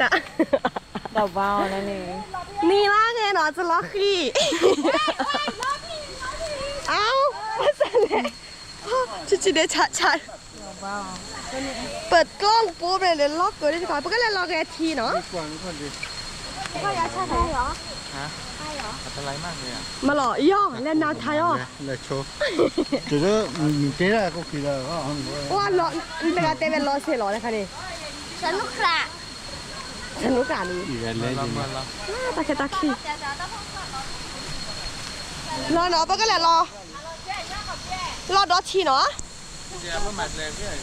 ဒီးဘၣ်အီၤန့ၣ် နံၤလါဂ့ၤနီၤ တလီၤဃံၤ အဝ် ဆံဆံဒ့ဆါဆါ ပကျီၢ်ပူၤန့ၣ်လီၤကၢၤဒ်တခါ ပကလဲၤလီၤဂဲၤထံနီၤ မလီၤ ယီၤ လဲၤနၤထါယီၤ တဲဒၣ်ခိၣ်ခံလီၤ တဂၤတဲဝဲလီၤစ့ၢ်လီၤတခါန့ၣ် ဆနူကၣ်လံ တၢ်ခဲတၢ်ခံ လီၤနီၤ ပကလဲၤလီၤ လီၤဒီးထံနီၤ တၢ်လဲၤလၢပျဲၢ်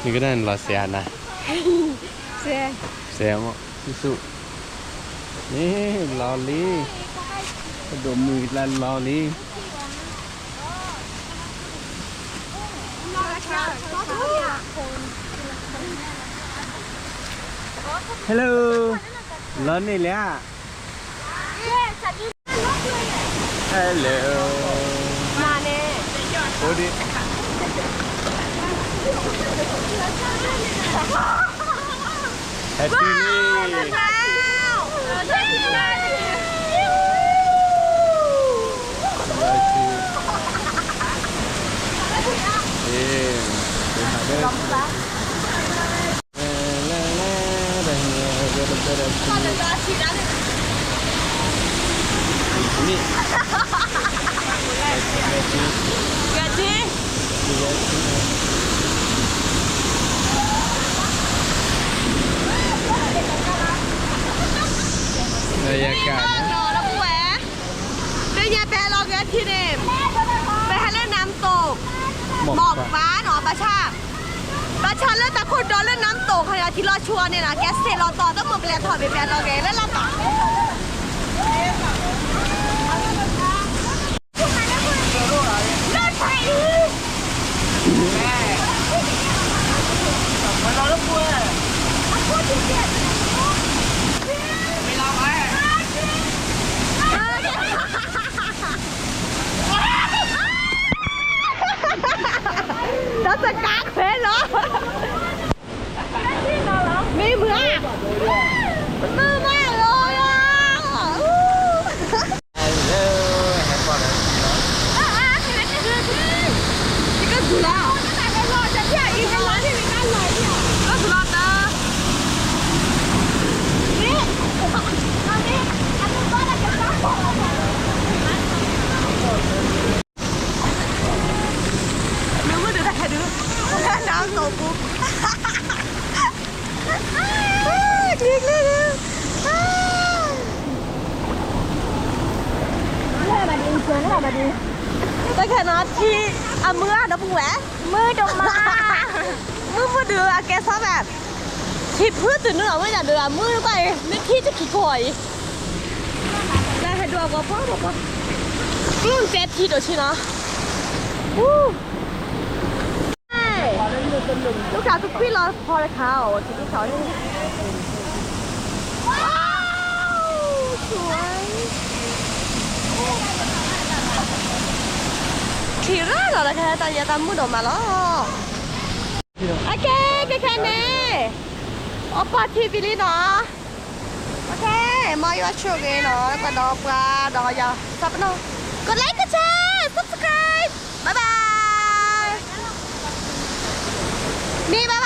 နကဒၣ်နလီၤစဲးနၤ စဲး စဲးမ့ၢ် ဆူၣ်ဆူၣ် န့ၣ် လီၤလံ ပဒိၣ်မုၢ်လၢလီၤလံ Hello လီၤန့ၢ်လံဧါ Hello မၤန့ၣ် အိၣ်ဒံး Happy လံ လၢညါပဟဲလီၤဂဲၤထံန့ၣ် ပဟဲလၢ น้ำตก หมอกฟ้า နီၤ ဘၣ်ဆၣ် ဘၣ်ဆၣ်လၢတၢ်ခိၣ်ဒီလၢ น้ำตก ခီန့ၣ် ထံလီၤဆူအီၤန့ၣ်နီၤ ကဲစ့းလီၤတီၤ တမ့ၢ်ပလဲၤထီၣ်ဘၣ် ပဟဲလီၤဂဲၤလၢလီၤတီၤ ဒီးစကါခွဲးလီၤ မ့ၢ်မုာ်ဧါ မုာ်မးလီၤ ကဒူၣ်လီၤ ကဒူၣ်လီၤတၢ် မ့ၢ်မုာ်ဒုးတၢ်ခဲဒုး လၢနၤသိးပူၤ ကျံကျံဒုး တၢ်ခဲနီၤထံ အမုာ်အါဒီပုၢ်ဝဲၢ် မုာ်ဒိၣ်မး မုာ်မုာ်ဒုးအကဲဆီဘၣ် ထံဖုတုၤနုာ်လီၤဝဲဒၣ်ဒုးအမုာ်ကွၢ်အံၤ မ့ၢ်ထံတခံခိၣ်အံၤ တၢ်ဟဲဒုးအဂီၤပှီၢ်ပှီၢ်ပှီၢ် ကျိၣ်တဲထံဒိၣ်ဆံနီၤ လူၢ်ခးကခွံလီၤဖီတခါအီၤ ထံလူၢ်ခးအီၤ ထံရၢ်လီၤလၢခဲတၢ်ယဲတၢ်မုာ်ဒိၣ်မးလီၤ အကဲ ကဲခဲန့ၣ် အပှၤထံဖံလံနီၤ အကဲ မ်ယွၤဆိၣ်ဂ့ၤနီၤ ကဒီးပှၤဒီးယၤ သးပနီၣ် กดไลค์ กดแชร์ subscribe bye bye မ့ၢ်ဘၣ်